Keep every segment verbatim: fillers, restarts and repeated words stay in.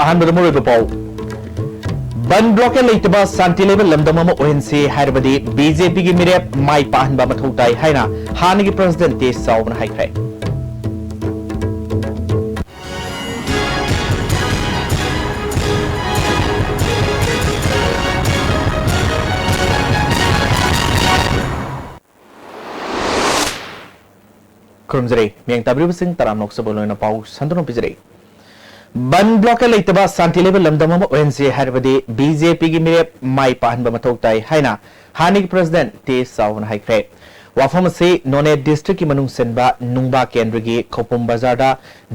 ꯑꯍꯥꯟꯕꯗ ꯃꯔꯨꯑꯣꯏꯕ ꯄꯥꯎ꯫ ꯕꯟ ꯕ꯭ꯂꯣꯀꯦꯠ ꯂꯩꯇꯕ ꯁꯥꯟꯇꯤ ꯂꯩꯕ ꯂꯝꯗꯝ ꯑꯃ ꯑꯣꯏꯍꯟꯁꯤ ꯍꯥꯏꯔꯕꯗꯤ ꯕꯤ ꯖꯦ ꯄꯤꯒꯤ ꯃꯤꯔꯦꯞ ꯃꯥꯏ ꯄꯥꯛꯍꯟꯕ ꯃꯊꯧ ꯇꯥꯏ ꯍꯥꯏꯅ ꯍꯥꯟꯅꯒꯤ ꯄ꯭ꯔꯁꯤꯗꯦꯟꯠ ꯇꯦꯖ ꯆꯥꯎꯕꯅ ꯍꯥꯏꯈ꯭ꯔꯦ꯫ ꯈꯨꯔꯨꯝꯖꯔꯤ꯫ ꯃꯤꯌꯦꯡ ꯇꯥꯕꯤꯔꯤꯕꯁꯤꯡ ꯇꯔꯥꯝꯅ ꯑꯣꯛꯆꯕ ꯂꯣꯏꯅ ꯄꯥꯎ ꯁꯟꯗꯣꯛꯅ ꯄꯤꯖꯔꯤ꯫ ꯕꯟ ꯕ꯭ꯂꯣꯀꯦꯠ ꯂꯩꯇꯕ ꯁꯥꯟꯇꯤ ꯂꯩꯕ ꯂꯝꯗꯝ ꯑꯃ ꯑꯣꯏꯍꯟꯁꯤ ꯍꯥꯏꯔꯕꯗꯤ ꯕꯤ ꯖꯦ ꯄꯤꯒꯤ ꯃꯤꯔꯦꯞ ꯃꯥꯏ ꯄꯥꯛꯍꯟꯕ ꯃꯊꯧ ꯇꯥꯏ ꯍꯥꯏꯅ ꯍꯥꯟꯅꯒꯤ ꯄ꯭ꯔꯁꯤꯗꯦꯟꯠ ꯇꯦꯖ ꯆꯥꯎꯕꯅ ꯍꯥꯏꯈ꯭ꯔꯦ꯫ ꯋꯥꯐꯝ ꯑꯁꯤ ꯅꯣꯅꯦ ꯗꯤꯁꯇ꯭ꯔꯤꯛꯀꯤ ꯃꯅꯨꯡ ꯆꯟꯕ ꯅꯨꯡꯕꯥ ꯀꯦꯟꯗ꯭ꯔꯒꯤ ꯈꯧꯄꯨꯝ ꯕꯖꯥꯔꯗ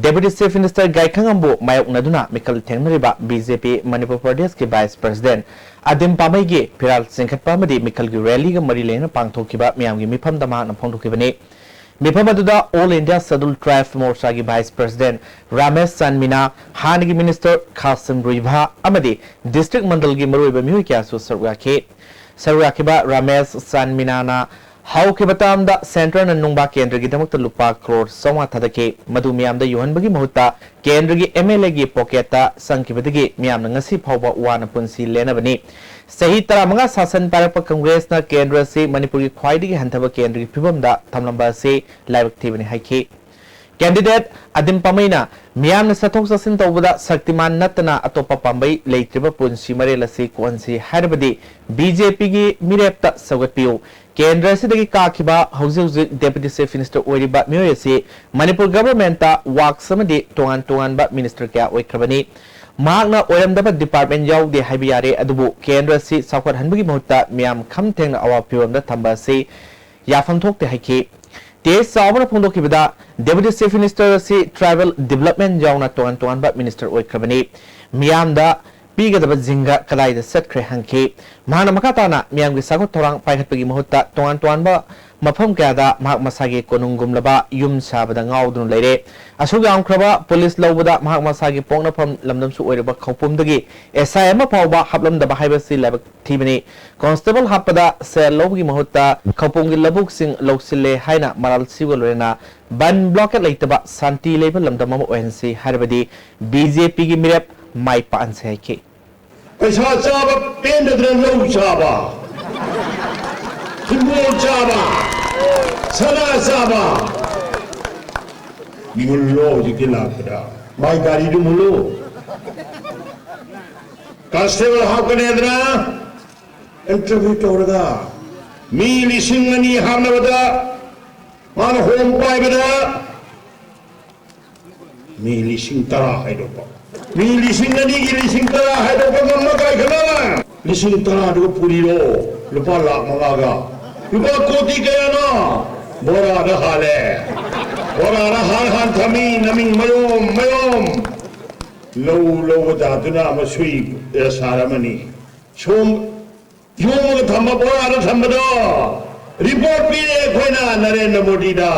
ꯗꯦꯄ꯭ꯌꯨꯇꯤ ꯆꯤꯐ ꯃꯤꯅꯤꯁꯇꯔ ꯒꯥꯏꯈꯪꯉꯝꯕꯨ ꯃꯥꯌꯣꯛꯅꯗꯨꯅ ꯃꯤꯈꯜ ꯊꯦꯡꯅꯔꯤꯕ ꯕꯤ ꯖꯦ ꯄꯤ ꯃꯅꯤꯄꯨꯔ ꯄ꯭ꯔꯗꯦꯁꯀꯤ ꯚꯥꯏꯁ ꯄ꯭ꯔꯁꯤꯗꯦꯟꯠ ꯑꯗꯤꯝ ꯄꯥꯃꯩꯒꯤ ꯐꯤꯔꯥꯜ ꯆꯤꯡꯈꯠꯄ ꯑꯃꯗꯤ ꯃꯤꯈꯜꯒꯤ ꯔꯦꯂꯤꯒ ꯃꯔꯤ ꯂꯩꯅꯅ ꯄꯥꯡꯊꯣꯛꯈꯤꯕ ꯃꯤꯌꯥꯝꯒꯤ ꯃꯤꯐꯝꯗ ꯃꯍꯥꯛꯅ ꯐꯣꯡꯗꯣꯛꯈꯤꯕꯅꯤ꯫ ꯃꯤꯐꯝ ꯑꯗꯨꯗ ꯑꯣꯜ ꯏꯟꯗꯤꯌꯥ ꯁꯦꯗ꯭ꯌꯨꯜ ꯇ꯭ꯔꯥꯏꯕ ꯃꯣꯔꯆꯥꯒꯤ ꯚꯥꯏꯁ ꯄ꯭ꯔꯁꯤꯗꯦꯟꯠ ꯔꯥꯃꯦꯁ ꯆꯥꯟꯃꯤꯅꯥ, ꯍꯥꯟꯅꯒꯤ ꯃꯤꯅꯤꯁꯇꯔ ꯈꯥꯁꯤꯝ ꯔꯨꯏꯚꯥ ꯑꯃꯗꯤ ꯗꯤꯁꯇ꯭ꯔꯤꯛ ꯃꯟꯗꯜꯒꯤ ꯃꯔꯨꯑꯣꯏꯕ ꯃꯤꯑꯣꯏ ꯀꯌꯥꯁꯨ ꯁꯔꯨꯛ ꯌꯥꯈꯤ꯫ ꯁꯔꯨꯛ ꯌꯥꯈꯤꯕ ꯔꯥꯃꯦꯁ ꯆꯥꯟꯃꯤꯅꯥꯅ ꯍꯧꯈꯤꯕ ꯇꯥꯝꯗ ꯁꯦꯟꯇꯔꯅ ꯅꯨꯡꯕꯥ ꯀꯦꯟꯗ꯭ꯔꯒꯤꯗꯃꯛꯇ ꯂꯨꯄꯥ ꯀ꯭ꯔꯣꯔ ꯆꯥꯝꯃꯉꯥ ꯊꯥꯗꯈꯤ꯫ ꯃꯗꯨ ꯃꯤꯌꯥꯝꯗ ꯌꯧꯍꯟꯕꯒꯤ ꯃꯍꯨꯠꯇ ꯀꯦꯟꯗ꯭ꯔꯒꯤ ꯑꯦꯝ ꯑꯦꯜ ꯑꯦꯒꯤ ꯄꯣꯀꯦꯠꯇ ꯆꯪꯈꯤꯕꯗꯒꯤ ꯃꯤꯌꯥꯝꯅ ꯉꯁꯤ ꯐꯥꯎꯕ ꯋꯥꯅ ꯄꯨꯟꯁꯤ ꯂꯦꯟꯅꯕꯅꯤ꯫ ꯆꯍꯤ ꯇꯔꯥꯃꯉꯥ ꯁꯥꯁꯟ ꯄꯥꯏꯔꯛꯄ ꯀꯪꯒ꯭ꯔꯦꯁꯅ ꯀꯦꯟꯗ꯭ꯔ ꯑꯁꯤ ꯃꯅꯤꯄꯨꯔꯒꯤ ꯈ꯭ꯋꯥꯏꯗꯒꯤ ꯍꯟꯊꯕ ꯀꯦꯟꯗ꯭ꯔꯒꯤ ꯐꯤꯕꯝꯗ ꯊꯝꯂꯝꯕ ꯑꯁꯤ ꯂꯥꯏꯕꯛ ꯊꯤꯕꯅꯤ ꯍꯥꯏꯈꯤ꯫ ꯀꯦꯟꯗꯤꯗꯦꯠ ꯑꯗꯤꯝ ꯄꯥꯃꯩꯅ ꯃꯤꯌꯥꯝꯅ ꯆꯠꯊꯣꯛ ꯆꯠꯁꯤꯟ ꯇꯧꯕꯗ ꯁꯛꯇꯤꯃꯥꯟ ꯅꯠꯇꯅ ꯑꯇꯣꯞꯄ ꯄꯥꯝꯕꯩ ꯂꯩꯇ꯭ꯔꯤꯕ ꯄꯨꯟꯁꯤ ꯃꯔꯦꯜ ꯑꯁꯤ ꯀꯣꯛꯍꯟꯁꯤ ꯍꯥꯏꯔꯕꯗꯤ ꯕꯤ ꯖꯦ ꯄꯤꯒꯤ ꯃꯤꯔꯦꯞꯇ ꯁꯧꯒꯠꯄꯤꯌꯨ꯫ ꯀꯦꯟꯗ꯭ꯔ ꯑꯁꯤꯗꯒꯤ ꯀꯥꯈꯤꯕ ꯍꯧꯖꯤꯛ ꯍꯧꯖꯤꯛ ꯗꯦꯄ꯭ꯌꯨꯇꯤ ꯆꯤꯐ ꯃꯤꯅꯤꯁꯇꯔ ꯑꯣꯏꯔꯤꯕ ꯃꯤꯑꯣꯏ ꯑꯁꯤ ꯃꯅꯤꯄꯨꯔ ꯒꯚꯔꯟꯃꯦꯟꯠꯇ ꯋꯥꯛꯁ ꯑꯃꯗꯤ ꯇꯣꯉꯥꯟ ꯇꯣꯉꯥꯟꯕ ꯃꯤꯅꯤꯁꯇꯔ ꯀꯌꯥ ꯑꯣꯏꯈ꯭ꯔꯕꯅꯤ꯫ ꯃꯍꯥꯛꯅ ꯑꯣꯏꯔꯝꯗꯕ ꯗꯤꯄꯥꯔꯠꯃꯦꯟꯠ ꯌꯥꯎꯗꯦ ꯍꯥꯏꯕ ꯌꯥꯔꯦ, ꯑꯗꯨꯕꯨ ꯀꯦꯟꯗ꯭ꯔ ꯑꯁꯤ ꯆꯥꯎꯈꯠꯍꯟꯕꯒꯤ ꯃꯍꯨꯠꯇ ꯃꯤꯌꯥꯝ ꯈꯝ ꯊꯦꯡꯅ ꯑꯋꯥꯕ ꯐꯤꯚꯝꯗ ꯊꯝꯕ ꯑꯁꯤ ꯌꯥꯐꯝ ꯊꯣꯛꯇꯦ ꯍꯥꯏꯈꯤ꯫ ꯇꯦꯖ ꯆꯥꯎꯕꯅ ꯐꯣꯡꯗꯣꯛꯈꯤꯕꯗ, ꯗꯦꯄ꯭ꯌꯨꯇꯤ ꯆꯤꯐ ꯃꯤꯅꯤꯁꯇꯔ ꯑꯁꯤ ꯇ꯭ꯔꯥꯏꯕꯦꯜ ꯗꯤꯕ꯭ꯂꯞꯃꯦꯟꯠ ꯌꯥꯎꯅ ꯇꯣꯉꯥꯟ ꯇꯣꯉꯥꯟꯕ ꯃꯤꯅꯤꯁꯇꯔ ꯑꯣꯏꯈ꯭ꯔꯕꯅꯤ꯫ ꯃꯤꯌꯥꯝꯗ ꯄꯤꯒꯗꯕ ꯖꯤꯡꯒ ꯀꯗꯥꯏꯗ ꯆꯠꯈ꯭ꯔꯦ ꯍꯪꯈꯤ꯫ ꯃꯍꯥꯛꯅ ꯃꯈꯥ ꯇꯥꯅ ꯃꯤꯌꯥꯝꯒꯤ ꯆꯥꯎꯈꯠ ꯊꯧꯔꯥꯡ ꯄꯥꯏꯈꯠꯄꯒꯤ ꯃꯍꯨꯠꯇ ꯇꯣꯉꯥꯟ ꯇꯣꯉꯥꯟꯕ ꯃꯐꯝ ꯀꯌꯥꯗ ꯃꯍꯥꯛ ꯃꯁꯥꯒꯤ ꯀꯣꯅꯨꯡꯒꯨꯝꯂꯕ ꯌꯨꯝ ꯁꯥꯕꯗ ꯉꯥꯎꯗꯨꯅ ꯂꯩꯔꯦ꯫ ꯑꯁꯨꯛ ꯌꯥꯝꯈ꯭ꯔꯕ ꯄꯨꯂꯤꯁ ꯂꯧꯕꯗ ꯃꯍꯥꯛ ꯃꯁꯥꯒꯤ ꯄꯣꯛꯅꯐꯝ ꯂꯝꯗꯝꯁꯨ ꯑꯣꯏꯔꯕ ꯈꯧꯄꯨꯝꯗꯒꯤ ꯑꯦꯁ ꯑꯥꯏ ꯑꯃ ꯐꯥꯎꯕ ꯍꯥꯞꯂꯝꯗꯕ ꯍꯥꯏꯕꯁꯤ ꯂꯥꯏꯕꯛ ꯊꯤꯕꯅꯤ꯫ ꯀꯣꯟꯁꯇꯦꯕꯜ ꯍꯥꯞꯄꯗ ꯁꯦꯜ ꯂꯧꯕꯒꯤ ꯃꯍꯨꯠꯇ ꯈꯧꯄꯨꯝꯒꯤ ꯂꯧꯕꯨꯛꯁꯤꯡ ꯂꯧꯁꯤꯜꯂꯦ ꯍꯥꯏꯅ ꯃꯔꯥꯜ ꯁꯤꯕꯒ ꯂꯣꯏꯅꯅ ꯕꯟ ꯕ꯭ꯂꯣꯀꯦꯠ ꯂꯩꯇꯕ ꯁꯥꯟꯇꯤ ꯂꯩꯕ ꯂꯝꯗꯝ ꯑꯃ ꯑꯣꯏꯍꯟꯁꯤ ꯍꯥꯏꯔꯕꯗꯤ ꯕꯤ ꯖꯦ ꯄꯤꯒꯤ ꯃꯤꯔꯦꯞ ꯃꯥꯏ ꯄꯥꯛꯍꯟꯁꯦ ꯍꯥꯏꯈꯤ꯫ ꯄꯩꯁꯥ ꯆꯥꯕ ꯄꯦꯟꯗꯗꯅ ꯂꯧ ꯆꯥꯕ, ꯐꯨꯠꯕꯣꯜ ꯆꯥꯕ, ꯁꯅꯥ ꯆꯥꯕ, ꯃꯨꯜꯂꯣ ꯍꯧꯖꯤꯛꯇꯤ ꯂꯥꯛꯄꯗ꯫ ꯃꯥꯏ ꯒꯥꯔꯤꯗꯨ ꯃꯨꯜꯂꯨ꯫ ꯀꯟꯁꯇꯦꯕꯜ ꯍꯥꯞꯀꯅꯦꯗꯅ ꯏꯟꯇꯔꯚ꯭ꯌꯨ ꯇꯧꯔꯒ ꯃꯤ ꯂꯤꯁꯤꯡ ꯑꯅꯤ ꯍꯥꯞꯅꯕꯗ ꯃꯥꯅ ꯍꯣꯝ ꯄꯥꯏꯕꯗ ꯃꯤ ꯂꯤꯁꯤꯡ ꯇꯔꯥ ꯍꯥꯏꯗꯣꯛꯄ꯫ ꯃꯤ ꯂꯤꯁꯤꯡ ꯑꯅꯤꯒꯤ ꯂꯤꯁꯤꯡ ꯇꯔꯥ ꯍꯥꯏꯗꯣꯛꯄ ꯉꯝꯕ ꯀꯥꯏ ꯈꯅ? ꯂꯤꯁꯤꯡ ꯇꯔꯥꯗꯨꯒ ꯄꯨꯔꯤꯔꯣ? ꯂꯨꯄꯥ ꯂꯥꯛ ꯃꯉꯥꯒ꯫ ꯂꯨꯄꯥ ꯀꯣꯇꯤ ꯀꯌꯥꯅꯣ? ꯕꯣꯔꯥꯗ ꯍꯥꯜꯂꯦ꯫ ꯕꯣꯔꯥꯗ ꯍꯥꯟ ꯍꯥꯟ ꯊꯝꯃꯤ, ꯅꯃꯤꯡ ꯃꯌꯣꯝ ꯃꯌꯣꯝ꯫ ꯂꯧ ꯂꯧꯕ ꯖꯥꯠꯇꯨꯅ ꯑꯃ ꯁꯨꯏ ꯁꯥꯔꯝꯃꯅꯤ꯫ ꯁꯣꯝ ꯌꯣꯝꯃꯒ ꯊꯝꯕ ꯕꯣꯔꯥꯗ ꯊꯝꯕꯗꯣ ꯔꯤꯄꯣꯔꯠ ꯄꯤꯔꯦ ꯑꯩꯈꯣꯏꯅ ꯅꯔꯦꯟꯗ꯭ꯔ ꯃꯣꯗꯤꯗ꯫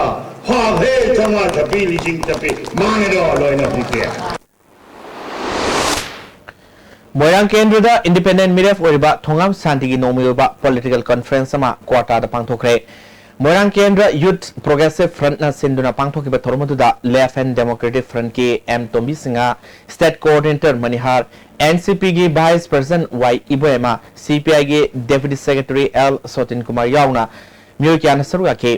ꯐꯥꯈ꯭ꯔꯦ ꯆꯥꯝꯃꯉꯥ ꯆꯠꯄꯤ, ꯂꯤꯁꯤꯡ ꯆꯠꯄꯤ, ꯃꯥꯡꯉꯦꯗꯣ ꯂꯣꯏꯅ ꯍꯧꯖꯤꯛꯇꯤ꯫ ꯃꯣꯏꯔꯥꯡ ꯀꯦꯟꯗ꯭ꯔꯗ ꯏꯟꯗꯤꯄꯦꯟꯗꯦꯟ ꯃꯤꯔꯦꯞ ꯑꯣꯏꯔꯤꯕ ꯊꯣꯉꯥꯝ ꯁꯥꯟꯇꯤꯒꯤ ꯅꯣꯡꯃꯒꯤ ꯑꯣꯏꯕ ꯄꯣꯂꯤꯇꯤꯀꯦꯜ ꯀꯣꯟꯐ꯭ꯔꯦꯟꯁ ꯑꯃ ꯀ꯭ꯋꯥꯇꯥꯗ ꯄꯥꯡꯊꯣꯛꯈ꯭ꯔꯦ꯫ ꯃꯣꯏꯔꯥꯡ ꯀꯦꯟꯗ꯭ꯔ ꯌꯨꯠ ꯄ꯭ꯔꯣꯒ꯭ꯔꯦꯁꯤꯚ ꯐ꯭ꯔꯟꯠꯅ ꯁꯤꯟꯗꯨꯅ ꯄꯥꯡꯊꯣꯛꯈꯤꯕ ꯊꯧꯔꯝ ꯑꯗꯨꯗ ꯂꯦꯐ ꯑꯦꯟ ꯗꯦꯃꯣꯀ꯭ꯔꯦꯇꯤꯛ ꯐ꯭ꯔꯟꯠꯀꯤ M Tombi Singh, state coordinator Manihar, N C ꯄꯤꯒꯤ vice president Y Iboyaima, C P ꯑꯥꯏꯒꯤ deputy secretary L Sotin Kumar ꯌꯥꯎꯅ ꯃꯤꯑꯣꯏ ꯀꯌꯥꯅ ꯁꯔꯨꯛ ꯌꯥꯈꯤ꯫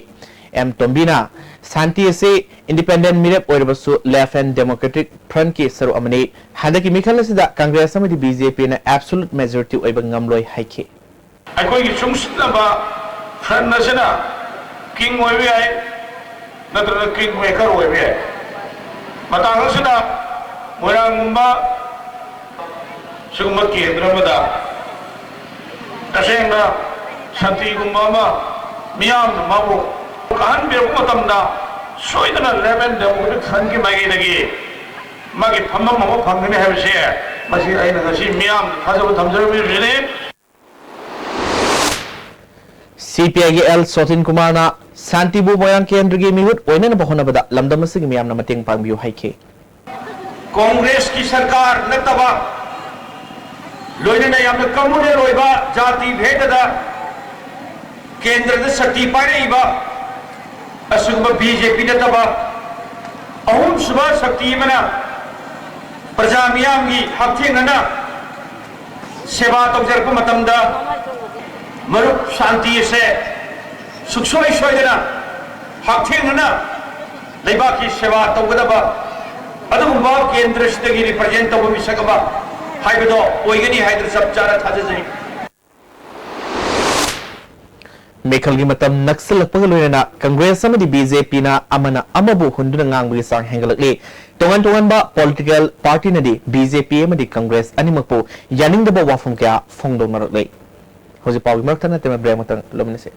ꯑꯦꯝ ꯇꯣꯝꯕꯤꯅ ꯁꯥꯟꯇꯤ ꯑꯁꯤ ꯏꯟꯗꯤꯄꯦꯟꯗꯦꯟꯠ ꯃꯤꯔꯦꯞ ꯑꯣꯏꯔꯕꯁꯨ ꯂꯦꯐ ꯑꯦꯟ ꯗꯦꯃꯣꯀ꯭ꯔꯦꯇꯤꯛ ꯐ꯭ꯔꯟꯠꯀꯤ ꯁꯔꯨꯛ ꯑꯃꯅꯤ꯫ ꯍꯟꯗꯛꯀꯤ ꯃꯤꯈꯜ ꯑꯁꯤꯗ ꯀꯪꯒ꯭ꯔꯦꯁ ꯑꯃꯗꯤ ꯕꯤ ꯖꯦ ꯄꯤꯅ ꯑꯦꯕꯁꯣꯂꯨꯠ ꯃꯦꯖꯣꯔꯤꯇꯤ ꯑꯣꯏꯕ ꯉꯝꯂꯣꯏ ꯍꯥꯏꯈꯤ꯫ ꯑꯩꯈꯣꯏꯒꯤ ꯆꯨꯡꯁꯤꯟꯅꯕ ꯐ꯭ꯔꯟꯠ ꯑꯁꯤꯅ ꯀꯤꯡ ꯑꯣꯏꯕ ꯌꯥꯏ, ꯅꯠꯇ꯭ꯔꯒ ꯀꯤꯡ ꯃꯦꯀꯔ ꯑꯣꯏꯕ ꯌꯥꯏ꯫ ꯃꯇꯥꯡ ꯑꯁꯤꯗ ꯃꯣꯏꯔꯥꯡꯒꯨꯝꯕ ꯁꯤꯒꯨꯝꯕ ꯀꯦꯟꯗ꯭ꯔ ꯑꯃꯗ ꯇꯁꯦꯡꯅ ꯁꯥꯟꯇꯤꯒꯨꯝꯕ ꯑꯃ ꯃꯤꯌꯥꯝꯅ ꯃꯥꯕꯨ ꯀꯥꯍꯟꯕꯤꯔꯛꯄ ꯃꯇꯝꯗ ꯁꯣꯏꯗꯅ ꯂꯦꯐ ꯑꯦꯟ ꯗꯦꯃꯣꯀ꯭ꯔꯦꯇꯤꯛ ꯐ꯭ꯔꯟꯠꯀꯤ ꯃꯥꯏꯀꯩꯗꯒꯤ ꯃꯥꯒꯤ ꯐꯝꯐꯝ ꯑꯃ ꯐꯪꯒꯅꯤ ꯍꯥꯏꯕꯁꯦ ꯃꯁꯤ ꯑꯩꯅ ꯉꯁꯤ ꯃꯤꯌꯥꯝꯗ ꯊꯥꯖꯕ ꯊꯝꯖꯔꯝꯃꯤꯕꯁꯤꯅꯤ꯫ ꯁꯤ ꯄꯤ ꯑꯥꯏꯒꯤ ꯑꯦꯜ ꯁꯣꯇꯤꯟ ꯀꯨꯃꯥꯔꯅ ꯁꯥꯟꯇꯤꯕꯨ ꯃꯣꯏꯔꯥꯡ ꯀꯦꯟꯗ꯭ꯔꯒꯤ ꯃꯤꯍꯨꯠ ꯑꯣꯏꯅꯅꯕ ꯍꯣꯠꯅꯕꯗ ꯂꯝꯗꯝ ꯑꯁꯤꯒꯤ ꯃꯤꯌꯥꯝꯅ ꯃꯇꯦꯡ ꯄꯥꯡꯕꯤꯌꯨ ꯍꯥꯏꯈꯤ꯫ ꯀꯣꯡꯒ꯭ꯔꯦꯁꯀꯤ ꯁꯔꯀꯥꯔ ꯅꯠꯇꯕ, ꯂꯣꯏꯅꯅ ꯌꯥꯝꯅ ꯀꯝꯃꯨꯅꯦꯜ ꯑꯣꯏꯕ ꯖꯥꯇꯤ ꯚꯦꯗꯗ ꯀꯦꯟꯗ꯭ꯔꯗ ꯁꯛꯇꯤ ꯄꯥꯏꯔꯛꯏꯕ ꯑꯁꯤꯒꯨꯝꯕ ꯕꯤ ꯖꯦ ꯄꯤ ꯅꯠꯇꯕ ꯑꯍꯨꯝꯁꯨꯕ ꯁꯛꯇꯤ ꯑꯃꯅ ꯄ꯭ꯔꯖꯥ ꯃꯤꯌꯥꯝꯒꯤ ꯍꯛꯊꯦꯡꯅꯅ ꯁꯦꯕꯥ ꯇꯧꯖꯔꯛꯄ ꯃꯇꯝꯗ ꯃꯔꯨꯞ ꯁꯥꯟꯇꯤ ꯑꯁꯦ ꯁꯨꯛꯁꯣꯏ ꯁꯣꯏꯗꯅ ꯍꯛꯊꯦꯡꯅꯅ ꯂꯩꯕꯥꯛꯀꯤ ꯁꯦꯕꯥ ꯇꯧꯒꯗꯕ ꯑꯗꯨꯒꯨꯝꯕ ꯀꯦꯟꯗ꯭ꯔꯁꯤꯗꯒꯤ ꯔꯤꯄ꯭ꯔꯖꯦꯟ ꯇꯧꯕ ꯃꯤꯁꯛ ꯑꯃ ꯍꯥꯏꯕꯗꯣ ꯑꯣꯏꯒꯅꯤ ꯍꯥꯏꯗꯨꯅ ꯆꯞ ꯆꯥꯅ ꯊꯥꯖꯖꯩ꯫ ꯃꯤꯈꯜꯒꯤ ꯃꯇꯝ ꯅꯛꯁꯤꯜꯂꯛꯄꯒ ꯂꯣꯏꯅꯅ ꯀꯪꯒ꯭ꯔꯦꯁ ꯑꯃꯗꯤ ꯕꯤ ꯖꯦ ꯄꯤꯅ ꯑꯃꯅ ꯑꯃꯕꯨ ꯍꯨꯟꯗꯨꯅ ꯉꯥꯡꯕꯒꯤ ꯆꯥꯡ ꯍꯦꯟꯒꯠꯂꯛꯂꯤ꯫ ꯇꯣꯉꯥꯟ ꯇꯣꯉꯥꯟꯕ ꯄꯣꯂꯤꯇꯤꯀꯦꯜ ꯄꯥꯔꯇꯤꯅꯗꯤ ꯕꯤ ꯖꯦ ꯄꯤ ꯑꯃꯗꯤ ꯀꯪꯒ꯭ꯔꯦꯁ ꯑꯅꯤꯃꯛꯄꯨ ꯌꯥꯅꯤꯡꯗꯕ ꯋꯥꯐꯝ ꯀꯌꯥ ꯐꯣꯡꯗꯣꯛꯅꯔꯛꯂꯤ꯫ ꯍꯧꯖꯤꯛ ꯄꯥꯎꯒꯤ ꯃꯔꯛ ꯊꯠꯅ ꯇꯦꯝꯃ ꯕ꯭ꯔꯦꯛ ꯑꯃꯇꯪ ꯂꯧꯃꯤꯟꯅꯁꯤ꯫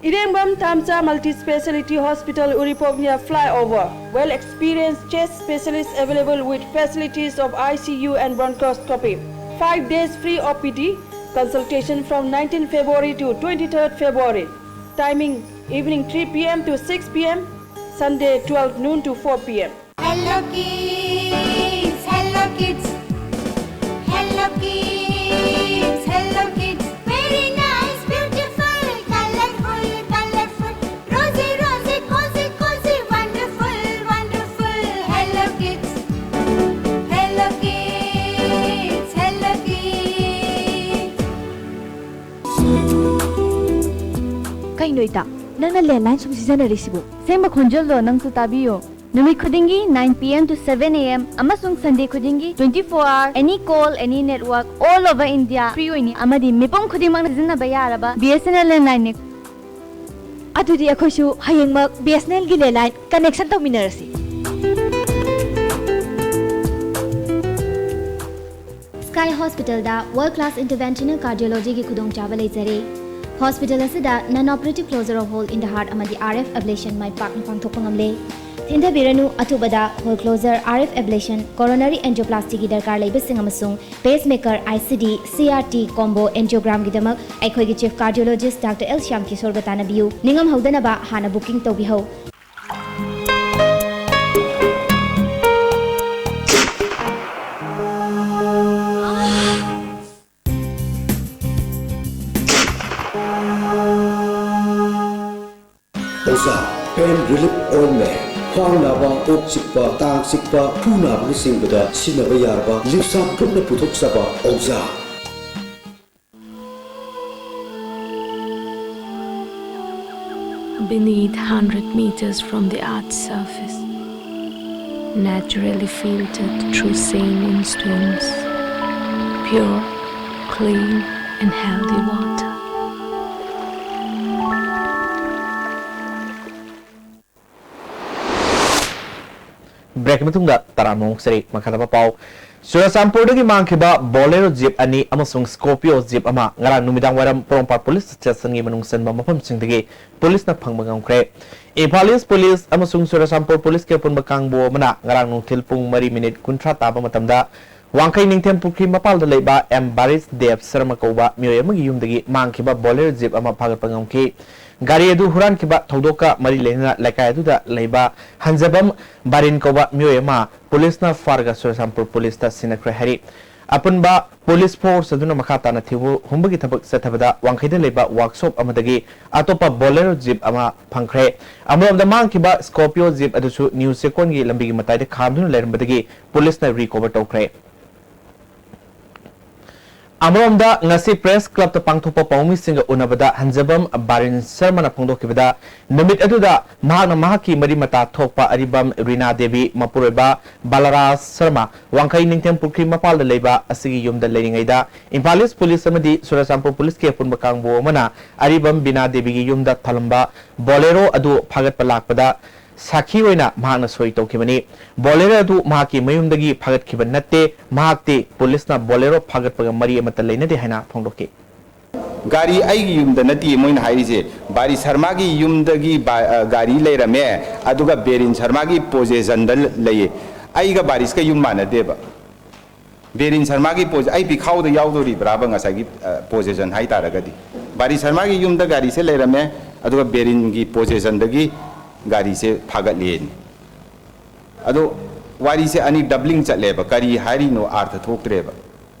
Irengba Thamcha Multi-Speciality Hospital, Uripok near flyover. Well experienced chest specialist available with facilities of I C U and bronchoscopy. Five days free O P D consultation from nineteenth February to twenty-third February. Timing evening three p m to six p m, Sunday twelve noon to four p m. Hello Kids, Hello Kids, Hello Kids, Hello Kids. Very nice, beautiful, colorful, colorful. Rosy, rosy, cozy, cozy, wonderful, wonderful. Hello Kids, Hello Kids, Hello Kids. ꯀꯩꯅꯣ ꯏꯇꯥ, ꯅꯪꯅ landline ꯁꯨꯝ ꯁꯤꯖꯤꯟꯅꯔꯤꯁꯤꯕꯨ? ꯁꯦꯡꯕ ꯈꯣꯟꯖꯦꯜꯗꯣ ꯅꯪꯁꯨ ꯇꯥꯕꯤꯌꯣ꯫ ꯅꯨꯃꯤꯠ ꯈꯨꯗꯤꯡꯒꯤ nine p m to seven a m ꯑꯃꯁꯨꯡ Sunday ꯈꯨꯗꯤꯡꯒꯤ twenty four hour any call, any network, all over India free ꯑꯣꯏꯅꯤ ꯑꯃꯗꯤ ꯃꯤꯄꯨꯝ ꯈꯨꯗꯤꯡꯃꯛꯅ ꯁꯤꯖꯤꯟꯅꯕ ꯌꯥꯔꯕ B S N L ꯂꯦꯟꯂꯥꯏꯟꯅꯤ꯫ ꯑꯗꯨꯗꯤ ꯑꯩꯈꯣꯏꯁꯨ ꯍꯌꯦꯡꯃꯛ B S N L ꯒꯤ ꯂꯦꯟꯂꯥꯏꯟ ꯀꯅꯦꯛꯁꯟ ꯇꯧꯃꯤꯟꯅꯔꯁꯤ꯫ Sky Hospital ꯗ World Class Interventional Cardiology ꯒꯤ ꯈꯨꯗꯣꯡꯆꯥꯕ ꯂꯩꯖꯔꯦ꯫ ꯍꯣꯁꯄꯤꯇꯥꯜ ꯑꯁꯤꯗ non operative closure of hole in the heart ꯑꯃꯗꯤ R F ablation ꯃꯥꯏ ꯄꯥꯛꯅ ꯄꯥꯡꯊꯣꯛꯄ ꯉꯝꯂꯦ꯫ ꯊꯤꯟꯊꯕꯤꯔꯅꯨ, ꯑꯊꯨꯕꯗ hole closure, R F ablation, coronary angioplasty ꯒꯤ ꯗꯔꯀꯥꯔ ꯂꯩꯕꯁꯤꯡ ꯑꯃꯁꯨꯡ pacemaker, I C D, C R T combo angiogram ꯒꯤꯗꯃꯛ ꯑꯩꯈꯣꯏꯒꯤ Chief Cardiologist Doctor L Shyam ꯀꯤꯁꯣꯔꯒ ꯇꯥꯟꯅꯕꯤꯌꯨ꯫ ꯅꯤꯡꯉꯝꯍꯧꯗꯅꯕ ꯍꯥꯟꯅ booking ꯇꯧꯕꯤꯍꯧ꯫ ꯑꯣꯖꯥ, pain relief ointment, ꯈ꯭ꯋꯥꯡ ꯅꯥꯕ, ꯀꯣꯛ ꯆꯤꯛꯄ, ꯇꯥꯡ ꯆꯤꯛꯄ, ꯈꯨ ꯅꯥꯕꯅꯆꯤꯡꯕꯗ ꯁꯤꯖꯤꯟꯅꯕ ꯌꯥꯔꯕ ꯂꯤꯞꯁꯥꯞ ꯒ꯭ꯔꯨꯞꯅ ꯄꯨꯊꯣꯛꯆꯕ ꯑꯣꯖꯥ꯫ Beneath, hundred meters from the earth's surface, naturally filtered through sandstones, pure, clean, and healthy water. ꯕ꯭ꯔꯦꯛꯀꯤ ꯃꯇꯨꯡꯗ ꯇꯔꯥꯝꯅ ꯑꯃꯨꯛ ꯆꯔꯤ ꯃꯈꯥ ꯇꯥꯕ ꯄꯥꯎ꯫ ꯆꯨꯔꯆꯥꯟꯄꯨꯔꯗꯒꯤ ꯃꯥꯡꯈꯤꯕ ꯕꯣꯂꯦꯔꯣ ꯖꯤꯞ ꯑꯅꯤ ꯑꯃꯁꯨꯡ ꯁ꯭ꯀꯣꯔꯄꯤꯌꯣ ꯖꯤꯞ ꯑꯃ ꯉꯔꯥꯡ ꯅꯨꯃꯤꯗꯥꯡ ꯋꯥꯏꯔꯝ ꯄꯣꯔꯣꯝꯄꯥꯠ ꯄꯨꯂꯤꯁ ꯁ꯭ꯇꯦꯁꯟꯒꯤ ꯃꯅꯨꯡ ꯆꯟꯕ ꯃꯐꯝꯁꯤꯡꯗꯒꯤ ꯄꯨꯂꯤꯁꯅ ꯐꯪꯕ ꯉꯝꯈ꯭ꯔꯦ꯫ ꯏꯝꯐꯥꯜ ꯏꯁ ꯄꯨꯂꯤꯁ ꯑꯃꯁꯨꯡ ꯆꯨꯔꯆꯥꯟꯄꯨꯔ ꯄꯨꯂꯤꯁꯀꯤ ꯑꯄꯨꯟꯕ ꯀꯥꯡꯕꯨ ꯑꯃꯅ ꯉꯔꯥꯡ ꯅꯨꯡꯊꯤꯜ ꯄꯨꯡ ꯃꯔꯤ ꯃꯤꯅꯤꯠ ꯀꯨꯟꯊ꯭ꯔꯥ ꯇꯥꯕ ꯃꯇꯝꯗ ꯋꯥꯡꯈꯩ ꯅꯤꯡꯊꯦꯝ ꯄꯨꯈ꯭ꯔꯤ ꯃꯄꯥꯜꯗ ꯂꯩꯕ ꯑꯦꯝ ꯕꯥꯔꯤꯁ ꯗꯦꯕ ꯁꯔꯃ ꯀꯧꯕ ꯃꯤꯑꯣꯏ ꯑꯃꯒꯤ ꯌꯨꯝꯗꯒꯤ ꯃꯥꯡꯈꯤꯕ ꯕꯣꯂꯦꯔꯣ ꯖꯤꯞ ꯑꯃ ꯐꯥꯒꯠꯄ ꯉꯝꯈꯤ꯫ ꯒꯥꯔꯤ ꯑꯗꯨ ꯍꯨꯔꯥꯟꯈꯤꯕ ꯊꯧꯗꯣꯛꯀ ꯃꯔꯤ ꯂꯩꯅꯅ ꯂꯩꯀꯥꯏ ꯑꯗꯨꯗ ꯂꯩꯕ ꯍꯟꯖꯕꯝ ꯕꯥꯔꯤꯟ ꯀꯧꯕ ꯃꯤꯑꯣꯏ ꯑꯃ ꯄꯨꯂꯤꯁꯅ ꯐꯥꯔꯒ ꯆꯨꯔꯆꯥꯟꯄꯨꯔ ꯄꯨꯂꯤꯁꯇ ꯁꯤꯟꯅꯈ꯭ꯔꯦ ꯍꯥꯏꯔꯤ꯫ ꯑꯄꯨꯟꯕ ꯄꯨꯂꯤꯁ ꯐꯣꯔꯁ ꯑꯗꯨꯅ ꯃꯈꯥ ꯇꯥꯅ ꯊꯤꯕ ꯍꯨꯝꯕꯒꯤ ꯊꯕꯛ ꯆꯠꯊꯕꯗ ꯋꯥꯡꯈꯩꯗ ꯂꯩꯕ ꯋꯥꯔꯛꯁꯣꯞ ꯑꯃꯗꯒꯤ ꯑꯇꯣꯞꯄ ꯕꯣꯂꯦꯔꯣ ꯖꯤꯞ ꯑꯃ ꯐꯪꯈ꯭ꯔꯦ꯫ ꯑꯃꯔꯣꯝꯗ ꯃꯥꯡꯈꯤꯕ ꯁ꯭ꯀꯣꯔꯄꯤꯌꯣ ꯖꯤꯞ ꯑꯗꯨꯁꯨ ꯅ꯭ꯌꯨ ꯆꯦꯛꯀꯣꯟꯒꯤ ꯂꯝꯕꯤꯒꯤ ꯃꯇꯥꯏꯗ ꯈꯥꯝꯗꯨꯅ ꯂꯩꯔꯝꯕꯗꯒꯤ ꯄꯨꯂꯤꯁꯅ ꯔꯤꯀꯣꯚꯔ ꯇꯧꯈ꯭ꯔꯦ꯫ ꯑꯃꯔꯣꯝꯗ ꯉꯁꯤ ꯄ꯭ꯔꯦꯁ ꯀ꯭ꯂꯕꯇ ꯄꯥꯡꯊꯣꯛꯄ ꯄꯥꯎꯃꯤꯁꯤꯡꯒ ꯎꯅꯕꯗ ꯍꯟꯖꯕꯝ ꯕꯥꯔꯤꯟ ꯁꯔꯃꯅ ꯐꯣꯡꯗꯣꯛꯈꯤꯕꯗ, ꯅꯨꯃꯤꯠ ꯑꯗꯨꯗ ꯃꯍꯥꯛꯅ ꯃꯍꯥꯛꯀꯤ ꯃꯔꯤ ꯃꯇꯥ ꯊꯣꯛꯄ ꯑꯔꯤꯕꯝ ꯔꯤꯅꯥ ꯗꯦꯕꯤ, ꯃꯄꯨꯔꯣꯏꯕ ꯕꯥꯂꯥꯔꯥꯖ ꯁꯔꯃ, ꯋꯥꯡꯈꯩ ꯅꯤꯡꯊꯦꯝ ꯄꯨꯈ꯭ꯔꯤ ꯃꯄꯥꯜꯗ ꯂꯩꯕ ꯑꯁꯤꯒꯤ ꯌꯨꯝꯗ ꯂꯩꯔꯤꯉꯩꯗ ꯏꯝꯐꯥꯜ ꯏꯁ ꯄꯨꯂꯤꯁ ꯑꯃꯗꯤ ꯆꯨꯔꯆꯥꯟꯄꯨꯔ ꯄꯨꯂꯤꯁꯀꯤ ꯑꯄꯨꯟꯕ ꯀꯥꯡꯕꯨ ꯑꯃꯅ ꯑꯔꯤꯕꯝ ꯕꯤꯅꯥ ꯗꯦꯕꯤꯒꯤ ꯌꯨꯝꯗ ꯊꯜꯂꯝꯕ ꯕꯣꯂꯦꯔꯣ ꯑꯗꯨ ꯐꯥꯒꯠꯄ ꯂꯥꯛꯄꯗ ꯁꯥꯈꯤ ꯑꯣꯏꯅ ꯃꯍꯥꯛꯅ ꯁꯣꯏ ꯇꯧꯈꯤꯕꯅꯤ꯫ ꯕꯣꯂꯦꯔꯣ ꯑꯗꯨ ꯃꯍꯥꯛꯀꯤ ꯃꯌꯨꯝꯗꯒꯤ ꯐꯥꯒꯠꯈꯤꯕ ꯅꯠꯇꯦ, ꯃꯍꯥꯛꯇꯤ ꯄꯨꯂꯤꯁꯅ ꯕꯣꯂꯦꯔꯣ ꯐꯥꯒꯠꯄꯒ ꯃꯔꯤ ꯑꯃꯠꯇ ꯂꯩꯅꯗꯦ ꯍꯥꯏꯅ ꯐꯣꯡꯗꯣꯛꯈꯤ꯫ ꯒꯥꯔꯤ ꯑꯩꯒꯤ ꯌꯨꯝꯗ ꯅꯠꯇꯦ ꯃꯣꯏꯅ ꯍꯥꯏꯔꯤꯁꯦ, ꯕꯥꯔꯤ ꯁꯔꯃꯥꯒꯤ ꯌꯨꯝꯗꯒꯤ ꯕꯥ-, ꯑ, ꯒꯥꯔꯤ ꯂꯩꯔꯝꯃꯦ, ꯑꯗꯨꯒ ꯕꯦꯔꯤꯟ ꯁꯔꯃꯥꯒꯤ ꯄꯣꯖꯦꯁꯟꯗ ꯂꯩꯌꯦ꯫ ꯑꯩꯒ ꯕꯥꯔꯤꯁꯀ ꯌꯨꯝ ꯃꯥꯟꯅꯗꯦꯕ꯫ ꯕꯦꯔꯤꯟ ꯁꯔꯃꯥꯒꯤ ꯄꯣꯖ-, ꯑꯩ ꯄꯤꯈꯥꯎꯗ ꯌꯥꯎꯗꯣꯔꯤꯕ꯭ꯔꯥꯕ ꯉꯁꯥꯏꯒꯤ, ꯑ, ꯄꯣꯖꯦꯁꯟ ꯍꯥꯏ ꯇꯥꯔꯒꯗꯤ? ꯕꯥꯔꯤ ꯁꯔꯃꯥꯒꯤ ꯌꯨꯝꯗ ꯒꯥꯔꯤꯁꯦ ꯂꯩꯔꯝꯃꯦ, ꯑꯗꯨꯒ ꯕꯦꯔꯤꯟꯒꯤ ꯄꯣꯖꯦꯁꯟꯗꯒꯤ ꯒꯥꯔꯤꯁꯦ ꯐꯥꯒꯠꯂꯦꯅ꯫ ꯑꯗꯣ ꯋꯥꯔꯤꯁꯦ ꯑꯅꯤ ꯗꯕ꯭ꯂꯤꯡ ꯆꯠꯂꯦꯕ, ꯀꯔꯤ ꯍꯥꯏꯔꯤꯅꯣ ꯑꯥꯔꯊ ꯊꯣꯛꯇ꯭ꯔꯦꯕ꯫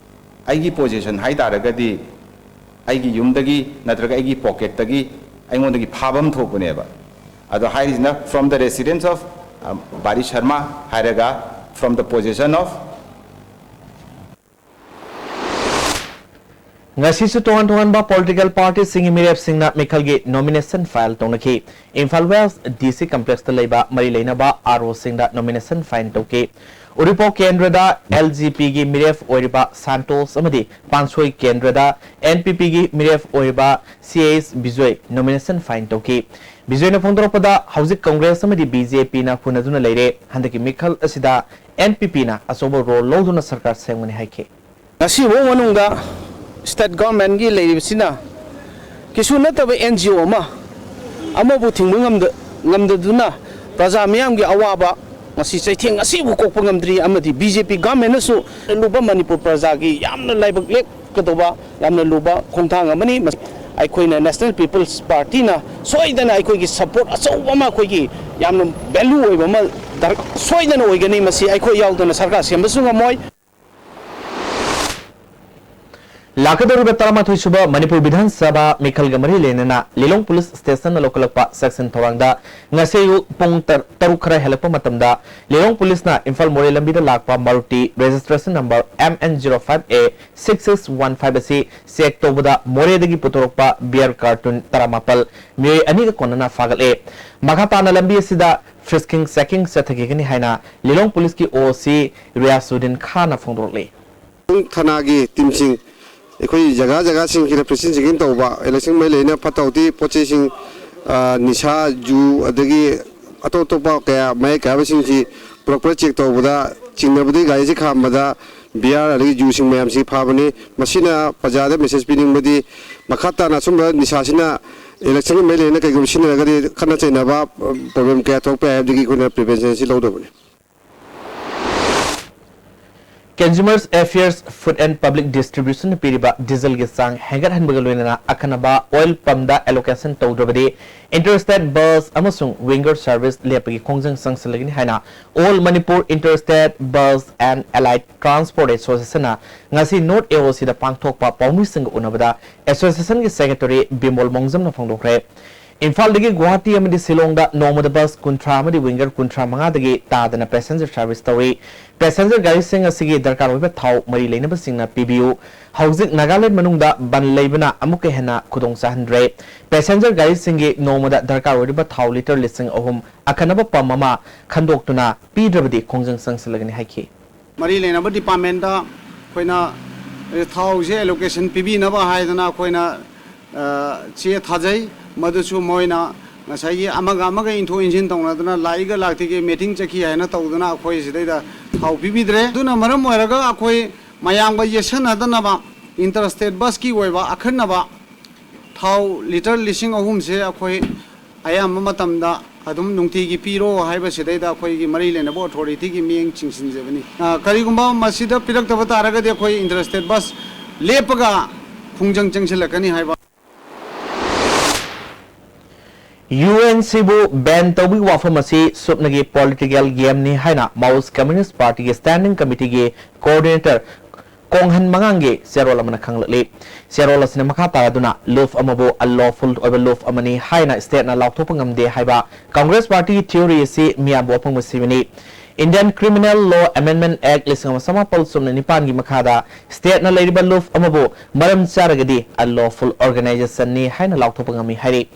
ꯑꯩꯒꯤ ꯄꯣꯖꯦꯁꯟ ꯍꯥꯏ ꯇꯥꯔꯒꯗꯤ ꯑꯩꯒꯤ ꯌꯨꯝꯗꯒꯤ ꯅꯠꯇ꯭ꯔꯒ ꯑꯩꯒꯤ ꯄꯣꯀꯦꯠꯇꯒꯤ ꯑꯩꯉꯣꯟꯗꯒꯤ ꯐꯥꯕ ꯑꯃ ꯊꯣꯛꯄꯅꯦꯕ꯫ ꯑꯗꯣ ꯍꯥꯏꯔꯤꯁꯤꯅ from the residence of ꯕꯥꯔꯤ Sharma ꯍꯥꯏꯔꯒ, from the position of. ꯉꯁꯤꯁꯨ ꯇꯣꯉꯥꯟ ꯇꯣꯉꯥꯟꯕ political partyꯁꯤꯡꯒꯤ ꯃꯤꯔꯦꯞꯁꯤꯡꯅ ꯃꯤꯈꯜꯒꯤ nomination file ꯇꯧꯅꯈꯤ꯫ Imphal West D C complexꯇ ꯂꯩꯕ ꯃꯔꯤ ꯂꯩꯅꯕ R Oꯁꯤꯡꯗ nomination file ꯇꯧꯈꯤ꯫ ꯎꯔꯤꯄꯣꯛ ꯀꯦꯟꯗ꯭ꯔꯗ L G Pꯒꯤ ꯃꯤꯔꯦꯞ ꯑꯣꯏꯔꯤꯕ ꯁꯥꯟꯇꯣꯁ ꯑꯃꯗꯤ ꯄꯥꯟꯁꯣꯏ ꯀꯦꯟꯗ꯭ꯔꯗ N P Pꯒꯤ ꯃꯤꯔꯦꯞ ꯑꯣꯏꯔꯤꯕ C H Bijoy nomination file ꯇꯧꯈꯤ꯫ ꯕꯤꯖꯣꯏꯅ ꯐꯣꯡꯗꯣꯔꯛꯄꯗ, ꯍꯧꯖꯤꯛ ꯀꯪꯒ꯭ꯔꯦꯁ ꯑꯃꯗꯤ B J Pꯅ ꯍꯨꯟꯅꯗꯨꯅ ꯂꯩꯔꯦ꯫ ꯍꯟꯗꯛꯀꯤ ꯃꯤꯈꯜ ꯑꯁꯤꯗ N P Pꯅ ꯑꯆꯧꯕ role ꯂꯧꯗꯨꯅ ꯁꯔꯀꯥꯔ ꯁꯦꯝꯒꯅꯤ ꯍꯥꯏꯈꯤ꯫ ꯉꯁꯤꯐꯥꯎ ꯃꯅꯨꯡꯗ state governmentꯀꯤ ꯂꯩꯔꯤꯕꯁꯤꯅ ꯀꯩꯁꯨ ꯅꯠꯇꯕ N G O ꯑꯃ ꯑꯃꯕꯨ ꯊꯤꯡꯕ ꯉꯝꯗ-, ꯉꯝꯗꯗꯨꯅ ꯄ꯭ꯔꯖꯥ ꯃꯤꯌꯥꯝꯒꯤ ꯑꯋꯥꯕ ꯉꯁꯤ ꯆꯩꯊꯦꯡ ꯑꯁꯤꯕꯨ ꯀꯣꯛꯄ ꯉꯝꯗ꯭ꯔꯤ, ꯑꯃꯗꯤ B J P governmentꯅꯁꯨ ꯂꯨꯕ ꯃꯅꯤꯄꯨꯔ ꯄ꯭ꯔꯖꯥꯒꯤ ꯌꯥꯝꯅ ꯂꯥꯏꯕꯛ ꯂꯦꯛꯀꯗꯧꯕ ꯌꯥꯝꯅ ꯂꯨꯕ ꯈꯣꯡꯊꯥꯡ ꯑꯃꯅꯤ꯫ ꯃꯁꯤ ꯑꯩꯈꯣꯏꯅ National People's Partyꯅ ꯁꯣꯏꯗꯅ ꯑꯩꯈꯣꯏꯒꯤ support ꯑꯆꯧꯕ ꯑꯃ, ꯑꯩꯈꯣꯏꯒꯤ ꯌꯥꯝꯅ value ꯑꯣꯏꯕ ꯑꯃ ꯗꯔ-, ꯁꯣꯏꯗꯅ ꯑꯣꯏꯒꯅꯤ꯫ ꯃꯁꯤ ꯑꯩꯈꯣꯏ ꯌꯥꯎꯗꯅ ꯁꯔꯀꯥꯔ ꯁꯦꯝꯕꯁꯨ ꯉꯝꯃꯣꯏ꯫ ꯂꯥꯛꯀꯗꯧꯔꯤꯕ ꯇꯔꯥꯃꯥꯊꯣꯏ ꯁꯨꯕ ꯃꯅꯤꯄꯨꯔ ꯕꯤꯙꯥꯟ ꯁꯚꯥ ꯃꯤꯈꯜꯒ ꯃꯔꯤ ꯂꯩꯅꯅ ꯂꯤꯂꯣꯡ ꯄꯨꯂꯤꯁ ꯁ꯭ꯇꯦꯁꯟꯅ ꯂꯧꯈꯠꯂꯛꯄ ꯁꯦꯛꯁꯟ ꯊꯧꯔꯥꯡꯗ ꯉꯁꯤ ꯑꯌꯨꯛ ꯄꯨꯡ ꯇꯔ-, ꯇꯔꯨꯛ ꯈꯔ ꯍꯦꯜꯂꯛꯄ ꯃꯇꯝꯗ ꯂꯤꯂꯣꯡ ꯄꯨꯂꯤꯁꯅ ꯏꯝꯐꯥꯜ ꯃꯣꯔꯦ ꯂꯝꯕꯤꯗ ꯂꯥꯛꯄ ꯃꯔꯨꯇꯤ registration number M N zero five A six six one five ꯑꯁꯤ check ꯇꯧꯕꯗ ꯃꯣꯔꯦꯗꯒꯤ ꯄꯨꯊꯣꯔꯛꯄ beer carton ꯇꯔꯥꯃꯥꯄꯜ ꯃꯤꯑꯣꯏ ꯑꯅꯤꯒ ꯀꯣꯟꯅꯅ ꯐꯥꯒꯠꯂꯦ꯫ ꯃꯈꯥ ꯇꯥꯅ ꯂꯝꯕꯤ ꯑꯁꯤꯗ frisking checking ꯆꯠꯊꯈꯤꯒꯅꯤ ꯍꯥꯏꯅ ꯂꯤꯂꯣꯡ ꯄꯨꯂꯤꯁꯀꯤ O C ꯔꯤꯌꯥꯁꯨꯗꯤꯟ ꯈꯥꯟꯅ ꯐꯣꯡꯗꯣꯔꯛꯂꯤ꯫ ꯊꯅꯥꯒꯤ teamꯁꯤꯡ ꯑꯩꯈꯣꯏ ꯖꯒꯥ ꯖꯒꯥꯁꯤꯡꯁꯤꯗ frisking checking ꯇꯧꯕ, election ꯃꯔꯤ ꯂꯩꯅ ꯐꯠꯇ ꯍꯥꯎꯗꯤ ꯄꯣꯠ ꯆꯩꯁꯤꯡ, ꯑ, ꯅꯤꯁꯥ, ꯖꯨ, ꯑꯗꯒꯤ ꯑꯇꯣꯞ ꯑꯇꯣꯞꯄ ꯀꯌꯥ ꯃꯌꯥꯏ ꯀꯥꯏꯕꯁꯤꯡꯁꯤ ꯄꯨꯔꯛꯄ꯭ꯔꯥ check ꯇꯧꯕꯗ ꯆꯤꯡꯅꯕꯗꯒꯤ ꯒꯥꯔꯤꯁꯤ ꯈꯥꯝꯕꯗ beer ꯑꯗꯒꯤ ꯖꯨꯁꯤꯡ ꯃꯌꯥꯝꯁꯤ ꯐꯥꯕꯅꯤ꯫ ꯃꯁꯤꯅ ꯄ꯭ꯔꯖꯥꯗ message ꯄꯤꯅꯤꯡꯕꯗꯤ ꯃꯈꯥ ꯇꯥꯅ ꯑꯁꯨꯝꯕ ꯅꯤꯁꯥꯁꯤꯅ election ꯃꯔꯤ ꯂꯩꯅ ꯀꯩꯒꯨꯝꯕ ꯁꯤꯖꯤꯟꯅꯔꯒꯗꯤ ꯈꯠꯅ ꯆꯩꯅꯕ, problem ꯀꯌꯥ ꯊꯣꯛꯄ ꯌꯥꯏ ꯍꯥꯏꯕꯗꯒꯤ ꯑꯩꯈꯣꯏꯅ prevention ꯑꯁꯤ ꯂꯧꯗꯕꯅꯤ꯫ Consumers Affairs Food and Public Distribution ꯄꯤꯔꯤꯕ dieselꯒꯤ ꯆꯥꯡ ꯍꯦꯟꯒꯠꯍꯟꯕꯒ ꯂꯣꯏꯅꯅ ꯑꯈꯟꯅꯕ oil pumpꯗ allocation ꯇꯧꯗ꯭ꯔꯕꯗꯤ interstate bus ꯑꯃꯁꯨꯡ winger service ꯂꯦꯞꯄꯒꯤ ꯈꯣꯡꯖꯪ ꯆꯪꯁꯤꯜꯂꯒꯅꯤ ꯍꯥꯏꯅ All Manipur Interstate Bus and Allied Transport Associationꯅ ꯉꯁꯤ North A O Cꯗ ꯄꯥꯡꯊꯣꯛꯄ ꯄꯥꯎꯃꯤꯁꯤꯡꯒ ꯎꯅꯕꯗ associationꯒꯤ secretary ꯕꯤꯃꯣꯜ ꯃꯣꯡꯖꯝꯅ ꯐꯣꯡꯗꯣꯛꯈ꯭ꯔꯦ꯫ ꯏꯝꯐꯥꯜꯗꯒꯤ ꯒꯨꯋꯥꯍꯥꯇꯤ ꯑꯃꯗꯤ ꯁꯤꯂꯣꯡꯗ ꯅꯣꯡꯃꯗ ꯕꯁ ꯀꯨꯟꯊ꯭ꯔꯥ ꯑꯃꯗꯤ ꯋꯤꯡꯒꯔ ꯀꯨꯟꯊ꯭ꯔꯥ ꯃꯉꯥꯗꯒꯤ ꯇꯥꯗꯅ ꯄꯦꯁꯦꯟꯖꯔ ꯁꯔꯚꯤꯁ ꯇꯧꯔꯤ꯫ ꯄꯦꯁꯦꯟꯖꯔ ꯒꯥꯔꯤꯁꯤꯡ ꯑꯁꯤꯒꯤ ꯗꯔꯀꯥꯔ ꯑꯣꯏꯕ ꯊꯥꯎ ꯃꯔꯤ ꯂꯩꯅꯕꯁꯤꯡꯅ ꯄꯤꯕꯤꯌꯨ꯫ ꯍꯧꯖꯤꯛ ꯅꯥꯒꯥꯂꯦꯟ ꯃꯅꯨꯡꯗ ꯕꯟ ꯂꯩꯕꯅ ꯑꯃꯨꯛꯀ ꯍꯦꯟꯅ ꯈꯨꯗꯣꯡ ꯆꯥꯍꯟꯗ꯭ꯔꯦ꯫ ꯄꯦꯁꯦꯟꯖꯔ ꯒꯥꯔꯤꯁꯤꯡꯒꯤ ꯅꯣꯡꯃꯗ ꯗꯔꯀꯥꯔ ꯑꯣꯏꯔꯤꯕ ꯊꯥꯎ ꯂꯤꯇꯔ ꯂꯤꯁꯤꯡ ꯑꯍꯨꯝ ꯑꯈꯟꯅꯕ ꯄꯝ ꯑꯃ ꯈꯟꯗꯣꯛꯇꯨꯅ ꯄꯤꯗ꯭ꯔꯕꯗꯤ ꯈꯣꯡꯖꯪ ꯆꯪꯁꯤꯜꯂꯒꯅꯤ ꯍꯥꯏꯈꯤ꯫ ꯃꯔꯤ ꯂꯩꯅꯕ ꯗꯤꯄꯥꯔꯠꯃꯦꯟꯗ ꯑꯩꯈꯣꯏꯅ ꯊꯥꯎꯁꯦ ꯑꯦꯂꯣꯀꯦꯁꯟ ꯄꯤꯕꯤꯅꯕ ꯍꯥꯏꯗꯅ ꯑꯩꯈꯣꯏꯅ, ꯑ, ꯆꯦ ꯊꯥꯖꯩ꯫ ꯃꯗꯨꯁꯨ ꯃꯣꯏꯅ ꯉꯁꯥꯏꯒꯤ ꯑꯃꯒ ꯑꯃꯒ ꯏꯟꯊꯣꯛ ꯏꯟꯁꯤꯟ ꯇꯧꯅꯗꯅ ꯂꯥꯛꯏꯒ ꯂꯥꯛꯇꯦꯒꯤ ꯃꯤꯇꯤꯡ ꯆꯠꯈꯤ ꯍꯥꯏꯅ ꯇꯧꯗꯅ ꯑꯩꯈꯣꯏ ꯁꯤꯗꯩꯗ ꯊꯥꯎ ꯄꯤꯕꯤꯗ꯭ꯔꯦ꯫ ꯑꯗꯨꯅ ꯃꯔꯝ ꯑꯣꯏꯔꯒ ꯑꯩꯈꯣꯏ ꯃꯌꯥꯝꯒ ꯌꯦꯠꯁꯟꯅꯗꯅꯕ ꯏꯟꯇꯔ ꯁ꯭ꯇꯦꯠ ꯕꯁꯀꯤ ꯑꯣꯏꯕ ꯑꯈꯟꯅꯕ ꯊꯥꯎ ꯂꯤꯇꯔ ꯂꯤꯁꯤꯡ ꯑꯍꯨꯝꯁꯦ ꯑꯩꯈꯣꯏ ꯑꯌꯥꯝꯕ ꯃꯇꯝꯗ ꯑꯗꯨꯝ ꯅꯨꯡꯇꯤꯒꯤ ꯄꯤꯔꯣ ꯍꯥꯏꯕꯁꯤꯗꯩꯗ ꯑꯩꯈꯣꯏꯒꯤ ꯃꯔꯤ ꯂꯩꯅꯕ ꯑꯣꯊꯣꯔꯤꯇꯤꯒꯤ ꯃꯤꯠꯌꯦꯡ ꯆꯤꯡꯁꯤꯟꯖꯕꯅꯤ꯫ ꯑ, ꯀꯔꯤꯒꯨꯝꯕ ꯃꯁꯤꯗ ꯄꯤꯔꯛꯇꯕ ꯇꯥꯔꯒꯗꯤ ꯑꯩꯈꯣꯏ ꯏꯟꯇꯔ ꯁ꯭ꯇꯦꯠ ꯕꯁ ꯂꯦꯞꯄꯒ ꯈꯣꯡꯖꯪ ꯆꯪꯁꯤꯜꯂꯛꯀꯅꯤ ꯍꯥꯏꯕ꯫ ꯌꯨ ꯑꯦꯟ ꯁꯤꯕꯨ ꯕꯦꯟ ꯇꯧꯕꯒꯤ ꯋꯥꯐꯝ ꯑꯁꯤ ꯁꯨꯞꯅꯒꯤ ꯄꯣꯂꯤꯇꯤꯀꯦꯜ ꯒꯦꯝꯅꯤ ꯍꯥꯏꯅ ꯃꯥꯋꯣꯏꯁ ꯀꯝꯃ꯭ꯌꯨꯅꯤꯁ꯭ꯠ ꯄꯥꯔꯇꯤꯒꯤ ꯁ꯭ꯇꯦꯟꯗꯤꯡ ꯀꯃꯤꯇꯤꯒꯤ ꯀꯣꯑꯣꯔꯗꯤꯅꯦꯇꯔ ꯀꯣꯡꯍꯟ ꯃꯉꯥꯡꯒꯤ ꯆꯦꯔꯣꯜ ꯑꯃꯅ ꯈꯪꯂꯛꯂꯤ꯫ ꯆꯦꯔꯣꯜ ꯑꯁꯤꯅ ꯃꯈꯥ ꯇꯥꯔꯗꯨꯅ ꯂꯨꯞ ꯑꯃꯕꯨ ꯑꯟꯂꯣꯐꯨꯜ ꯑꯣꯏꯕ ꯂꯨꯞ ꯑꯃꯅꯤ ꯍꯥꯏꯅ ꯁ꯭ꯇꯦꯠꯅ ꯂꯥꯎꯊꯣꯛꯄ ꯉꯝꯗꯦ ꯍꯥꯏꯕ ꯀꯪꯒ꯭ꯔꯦꯁ ꯄꯥꯔꯇꯤꯒꯤ ꯊꯤꯑꯣꯔꯤ ꯑꯁꯤ ꯃꯤꯌꯥꯝꯕꯨ ꯑꯄꯪꯕ ꯁꯤꯕꯅꯤ꯫ ꯏꯟꯗꯤꯌꯟ ꯀ꯭ꯔꯤꯃꯤꯅꯦꯜ ꯂꯣ ꯑꯦꯃꯦꯟꯗꯃꯦꯟꯠ ꯑꯦꯛꯠ ꯂꯤꯁꯤꯡ ꯑꯃ ꯆꯃꯥꯄꯜ ꯁꯨꯞꯅ ꯅꯤꯄꯥꯟꯒꯤ ꯃꯈꯥꯗ ꯁ꯭ꯇꯦꯠꯅ ꯂꯩꯔꯤꯕ ꯂꯨꯞ ꯑꯃꯕꯨ ꯃꯔꯝ ꯆꯥꯔꯒꯗꯤ ꯑꯟꯂꯣꯐꯨꯜ ꯑꯣꯔꯒꯅꯥꯏꯖꯦꯁꯟꯅꯤ ꯍꯥꯏꯅ ꯂꯥꯎꯊꯣꯛꯄ ꯉꯝꯃꯤ ꯍꯥꯏꯔꯤ꯫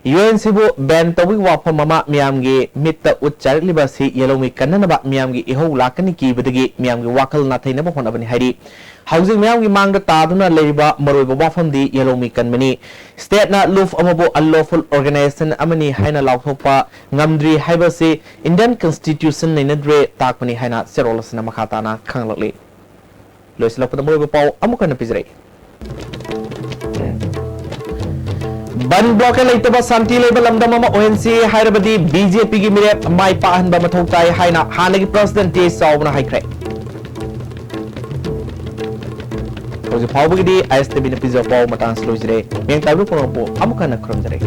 ꯌꯨ ꯑꯦꯟ ꯁꯤꯕꯨ ꯕꯦꯟ ꯇꯧꯕꯒꯤ ꯋꯥꯐꯝ ꯑꯃ ꯃꯤꯌꯥꯝꯒꯤ ꯃꯤꯠꯇ ꯎꯠ ꯆꯥꯏꯔꯛꯂꯤꯕ ꯑꯁꯤ ꯌꯦꯜꯍꯧꯃꯤ ꯀꯟꯅꯅꯕ, ꯃꯤꯌꯥꯝꯒꯤ ꯏꯍꯧ ꯂꯥꯛꯀꯅꯤ ꯀꯤꯕꯗꯒꯤ ꯃꯤꯌꯥꯝꯒꯤ ꯋꯥꯈꯜ ꯅꯥꯊꯩꯅꯕ ꯍꯣꯠꯅꯕꯅꯤ ꯍꯥꯏꯔꯤ꯫ ꯍꯧꯖꯤꯛ ꯃꯤꯌꯥꯝꯒꯤ ꯃꯥꯡꯗ ꯇꯥꯗꯨꯅ ꯂꯩꯔꯤꯕ ꯃꯔꯨꯑꯣꯏꯕ ꯋꯥꯐꯝꯗꯤ ꯌꯦꯜꯍꯧꯃꯤ ꯀꯟꯕꯅꯤ꯫ ꯁ꯭ꯇꯦꯠꯅ ꯂꯨꯞ ꯑꯃꯕꯨ ꯑꯟꯂꯣꯐꯨꯜ ꯑꯣꯔꯒꯅꯥꯏꯖꯦꯁꯟ ꯑꯃꯅꯤ ꯍꯥꯏꯅ ꯂꯥꯎꯊꯣꯛꯄ ꯉꯝꯗ꯭ꯔꯤ ꯍꯥꯏꯕꯁꯤ ꯏꯟꯗꯤꯌꯟ ꯀꯟꯁꯇꯤꯇ꯭ꯌꯨꯁꯟ ꯅꯩꯅꯗ꯭ꯔꯦ ꯇꯥꯛꯄꯅꯤ ꯍꯥꯏꯅ ꯆꯦꯔꯣꯜ ꯑꯁꯤꯅ ꯃꯈꯥ ꯇꯥꯅ ꯈꯪꯂꯛꯂꯤ꯫ ꯂꯣꯏꯁꯤꯜꯂꯛꯄꯗ ꯃꯔꯨꯑꯣꯏꯕ ꯄꯥꯎ ꯑꯃꯨꯛ ꯍꯟꯅ ꯄꯤꯖꯔꯛꯏ꯫ ꯕꯟ ꯕ꯭ꯂꯣꯀꯦꯗ ꯂꯩꯇꯕ ꯁꯥꯟꯇꯤ ꯂꯩꯕ ꯂꯝꯗꯝ ꯑꯃ ꯑꯣꯏꯍꯟꯁꯤ ꯍꯥꯏꯔꯕꯗꯤ ꯕꯤ ꯖꯦ ꯄꯤꯒꯤ ꯃꯤꯔꯦꯞ ꯃꯥꯏ ꯄꯥꯛꯍꯟꯕ ꯃꯊꯧ ꯇꯥꯏ ꯍꯥꯏꯅ ꯍꯥꯟꯅꯒꯤ ꯄ꯭ꯔꯁꯤꯗꯦꯟꯠ ꯇꯦ ꯆꯥꯎꯕꯅ ꯍꯥꯏꯈ꯭ꯔꯦ꯫ ꯍꯧꯖꯤꯛ ꯐꯥꯎꯕꯒꯤꯗꯤ ꯑꯥꯏ ꯑꯦꯁ ꯇꯤ ꯚꯤꯅ ꯄꯤꯖꯕ ꯄꯥꯎ ꯃꯇꯥꯡꯁꯤ ꯂꯣꯏꯖꯔꯦ꯫ ꯃꯤꯌꯥꯝ ꯇꯥꯕꯤꯕ ꯄꯨꯝꯅꯃꯛꯄꯨ ꯑꯃꯨꯛ ꯍꯟꯅ ꯈꯨꯔꯨꯝꯖꯔꯤ꯫